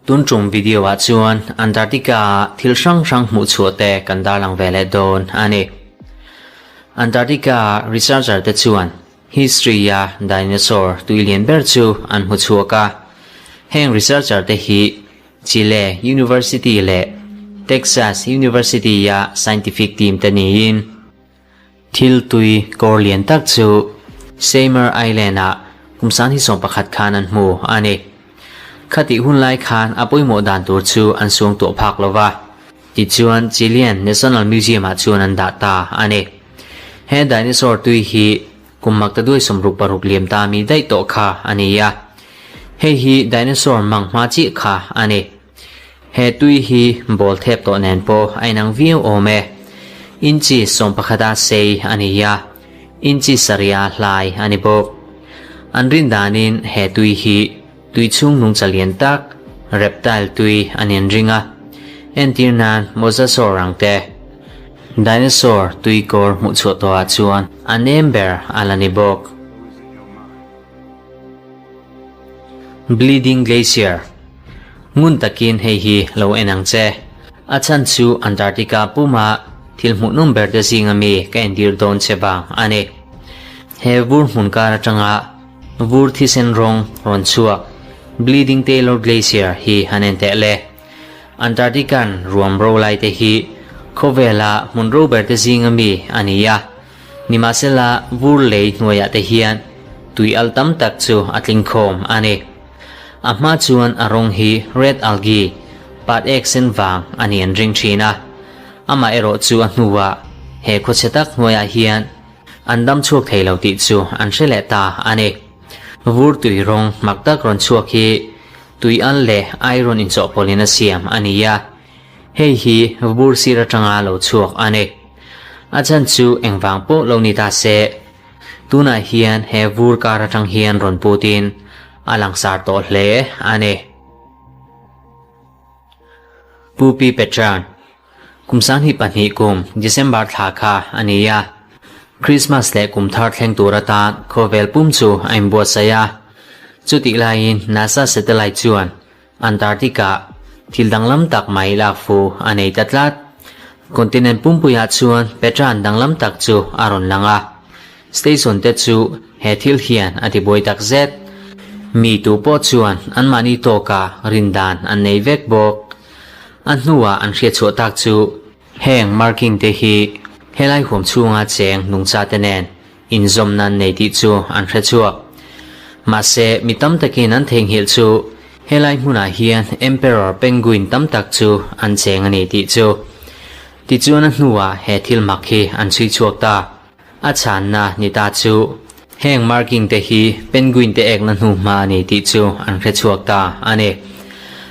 Tun tum video ah chuan Antarctica ah thil hrang hrang hmuh chhuah te kan darlang ve leh dawn a ni. Antarctica ah researcher te chuan history a dinosaur tui lian ber chu an hmu chhuak a. Heng researcher te hi Chile University leh Texas University a scientific team te niin Thil tui kawr lian tak chu Seymour Island-ah kum 2011 khan an hmu a ni. Khatih hun lai khan a pawimawh dan tur chu an suang tuah phak lo va, tichuan Chilean National Museum-ah chuan an dah ta a ni. He dinosaur tui hi kum makta duai 66 liam ta mi daih tawh kha a ni a. Hei hi dinosaur mang hma chiah kha a ni. He tui hi ball thep tawh nen pawh a inang viau awm e. Inchi 11 a sei a ni a, inchi 7 a hlai a ni bawk. An rin danin he tui hi tui chhung nungcha lian tak, reptile tui a nen ring a. Entir nan mosasaur ang te, dinosaur tui kawr hmuh chhuah tawhah chuan a nem ber a la ni bawk. Bleeding Glacier Ngun takin hei hi lo en ang che. A chhan chu Antarctica puma thil hmuhnawm ber te zinga mi ka entir dawn che vang a ni. He vur hmun kar atanga vur thisen rawng rawn chhuak Bleeding Taylor Glacier hi han en teh le. Antarctican ruam ro lai te hi khawvela hmun ro ber te zinga mi a ni a. Nimahsela vur lei hnuaiah te hian tui al tam tak chu a tling khawm a ni. A hma chuan a rawng hi red algae, pat ek sen vang a ni an ring thin a. Amah erawh chu a hnuah he khawchhe tak hnuaiah hian an dam chhuak thei lo tih chu an hre leh ta a ni. Vur tui rawng mak tak rawn chhuak hi tui al leh iron inchawhpawlhin a siam a ni a. Hei hi vur sir atanga lo chhuak a ni. A chhan chu engvang pawh lo ni ta se, tunah hian he vur kar atang hian rawn putin a langsar tawh hle a ni. Pu Pi Petran, Kum 22 kum December thla kha a ni a, Christmas leh kum thar thleng tur atan khawvel pum chu a inbuatsaih a. Chutih laiin NASA satellite chuan Antarctica thil danglam tak mai lak fu a nei ta tlat. Continent pumpuiah chuan Petran danglam tak chu a rawn lang a. Station te chu he thil hian a tibuai tak zet. Mi tu pawh chuan anmahni tawka rin dan an nei vek bawk. A hnuah an hriatchhuah tak chu heng marking te hi helai huam chhunga cheng nungcha te nen inzawmna an nei tih chu an hre chhuak. Mahse, mi tam takin an theihnghilh chu helai hmunah hian Emperor Penguin tam tak chu an cheng a ni tih chu. Tichuan a hnuah he thil mak hi an chhui chhuak ta. A chhanna ni ta chu heng marking te hi penguin te ekna hnu hma a ni tih chu an hre chhuak ta a ni.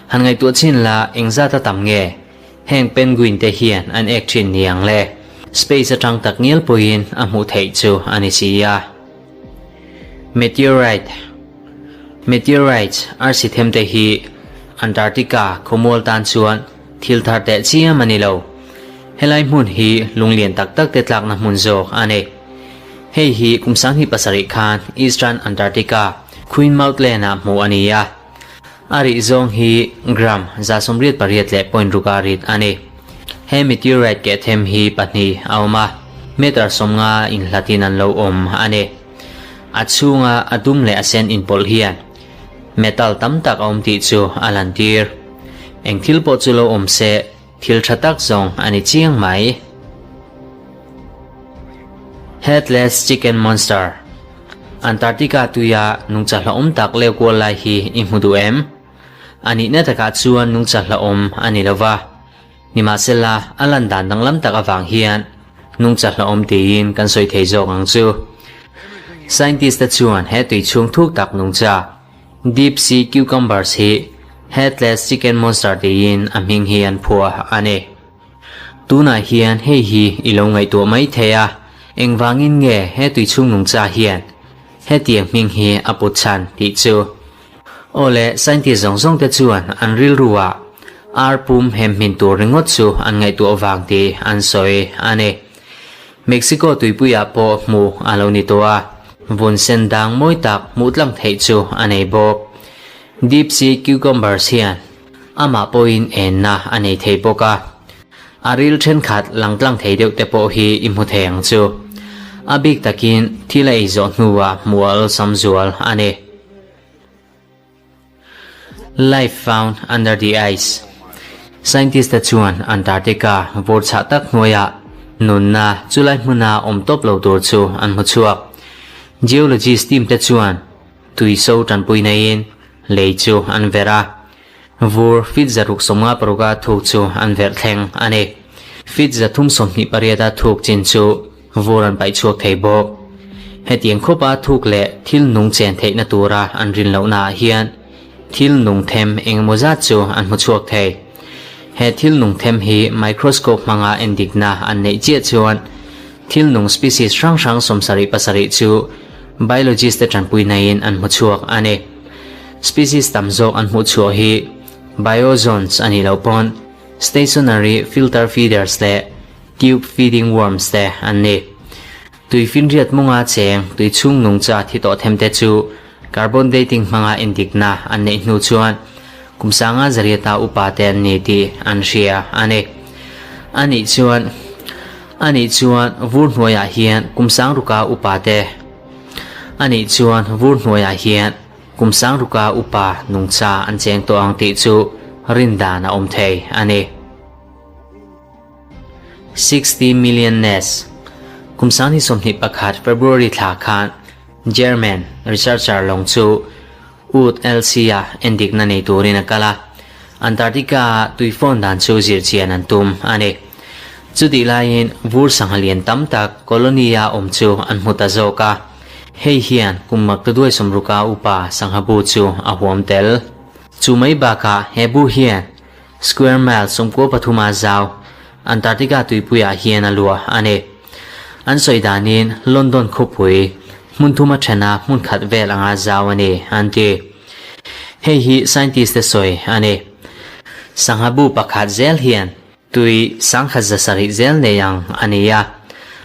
Han ngaihtuah chin la engzat a tam nge? Heng penguin te hian an ek thin ni ang le. Space atang tak ngial pawhin a hmuh theih chu a ni si a. Meteorite Meteorites arsi them te hi Antarctica khawmual tan chuan thil thar teh chiam a ni lo. Helai hmun hi lunglian tak tak te tlakna hmun zawk a ni. Hei hi kum 27 khan Eastern Antarctica Queen Maud Land-ah hmuh a ni a. A rih zawng hi gram 88 leh point ruka rit a ni. He meteorite keh them hi pahnih a awm a, meter 50 inhlatin an lo awm a ni. A chhunga a dum leh a sen inpawlh hian metal tam tak a awm tih chu a lantir. Eng thil pawh chu lo awm se, thil tha tak zawng a ni chiang mai. Headless Chicken Monster Antarctica tuia nungcha hlauhawm tak leu kual lai hi i hmu duh em? A nihna takah chuan nungcha hlauhawm a ni lova. Nimahsela, a lan dan danglam tak avang hian nungcha hlauhawm tiin kan sawi thei zawk ang chu. Scientist te chuan he tui chhung thuk tak nungcha Deep Sea Cucumbers hi Headless Chicken Monster tiin a hming hi an phuah a ni. Tunah hian hei hi i lo ngaihtuah mai thei a, engvangin nge he tui chhung nungcha hian hetiang hming hi a put chhan tih chu. Aw le, scientist zawng zawng te chuan an rilru ah ar pum hem hmin tur ringawt chu an ngaihtuah vang tih an sawi a ni. Mexico tuipuiah pawh hmuh a lo ni tawh a. Vun sen dang mawi tak hmuh tlang theih chu a nei bawk. Deep sea cucumbers hian amah pawhin enna a nei thei bawk a. A ril thenkhat lang tlang thei deuh te pawh hi i hmu thei ang chu. A bik takin thil a ei zawh hnuah hmuh a awlsam zual a ni. Life found under the ice Scientist te chuan Antarctica vur chhah tak hnuaiah nunna chulai hmuna awm tawp lo tur chu an hmu chhuak. Geologist team te chuan tui so tanpui neiin lei chu an verh a, vur feet 156 a thuk chu an verh thleng a ni. Feet 328 a thuk chin chu vur an paih chhuak thei bawk. Hetiang khawpa thuk leh thil nung chen theihna tura an rin lohnaah hian thil nung them engemaw zat chu an hmu chhuak thei. He thil nung them hi microscope hmanga endikna an neih chiah chuan thil nung species hrang hrang 77 chu biologist te tanpuinain an hmu chhuak a ni. Species tam zawk an hmuh chhuah hi biozones a nih loh pawn stationary filter feeders leh Tube feeding worms te an ni. Tui finriat munga cheng tui chhung nungcha thi tawh them te chu carbon dating hmanga endikna an neih hnu chuan kum sanga zariata upa te an ni tih an hria a ni. A nih chuan A nih chuan vur hnuaiah hian kum sang ruka upa te A nih chuan vur hnuaiah hian kum sang ruka upa nungcha an cheng tawh ang tih chu rindan a awm thei a ni. 60 million nests Kum 2021 February thla khan German researcher lawng chu Ut LC-a endikna nei turin a kal a, Antarctica-a tui fawn dan chu zirchian an tum a ni. Chutih laiin vur sangha lian tam tak colony-a awm chu an hmu ta zawk a, hei hian kum maktaduai sawmruka upa sangha bu chu a huam tel. Chu mai bakah he bu hian Square mile 93 a zau Antarctica tuipuiah hian a luah a ni. An sawi danin London khawpui hmun thuma thena hmun khat vel anga zau a ni an ti. Hei hi scientist te sawi a ni. Sangha bu pakhat zel hian tui 1700 zel nei ang a ni a,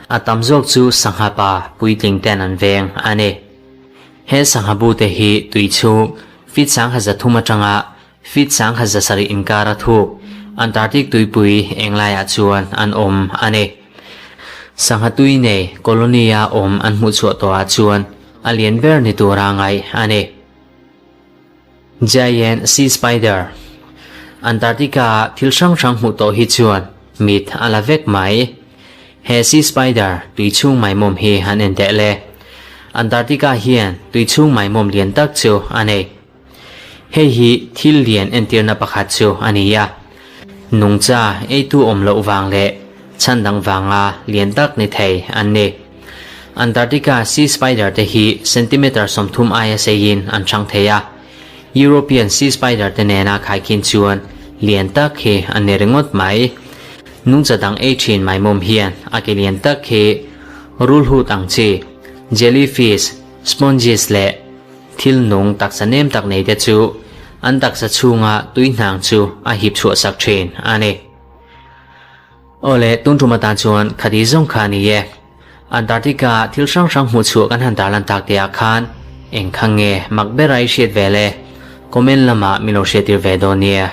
a tam zawk chu sangha pa puitling ten an veng a ni. He sangha bu te hi tui chhung feet 1300 atanga Feet 1700 inkar a thuk Antarctic tuipui englaiah chuan an awm a ni. Sangha tui nei colony-a awm an hmuh chhuah tawhah chuan a lian ber ni tura ngaih a ni. Giant sea spider Antarctica-a thil hrang hrang hmuh tawh hi chuan mit a la vek mai. He sea spider tui chhung maimawm hi han en teh le. Antarctica hian tui chhung maimawm lian tak chu a nei. Hei hi thil lian entirna pakhat chu a ni a, nungcha eitu awm loh vang leh chhan dang vanga lian tak ni thei an ni. Antarctica sea spider te hi centimeter 30 aia seiin an hrang thei a, European sea spider te nena khaikhin chuan lian tak hi an ni ringawt mai. Nungcha dang ei thin maimawm hian a ke lian tak hi rulhut ang chi, jellyfish, sponges leh Thil nung taksa nem tak nei te chu an taksa chhunga tui hnang chu a hip chhuah sak thin a ni. Awle, tun tum atan chuan khati zawng kha a ni e. Antarctica thil hrang hrang hmuh chhuah kan han tarlan tak te ah khan eng kha nge mak ber a i hriat ve le? Comment lamah min lo hriattir ve dawn nia.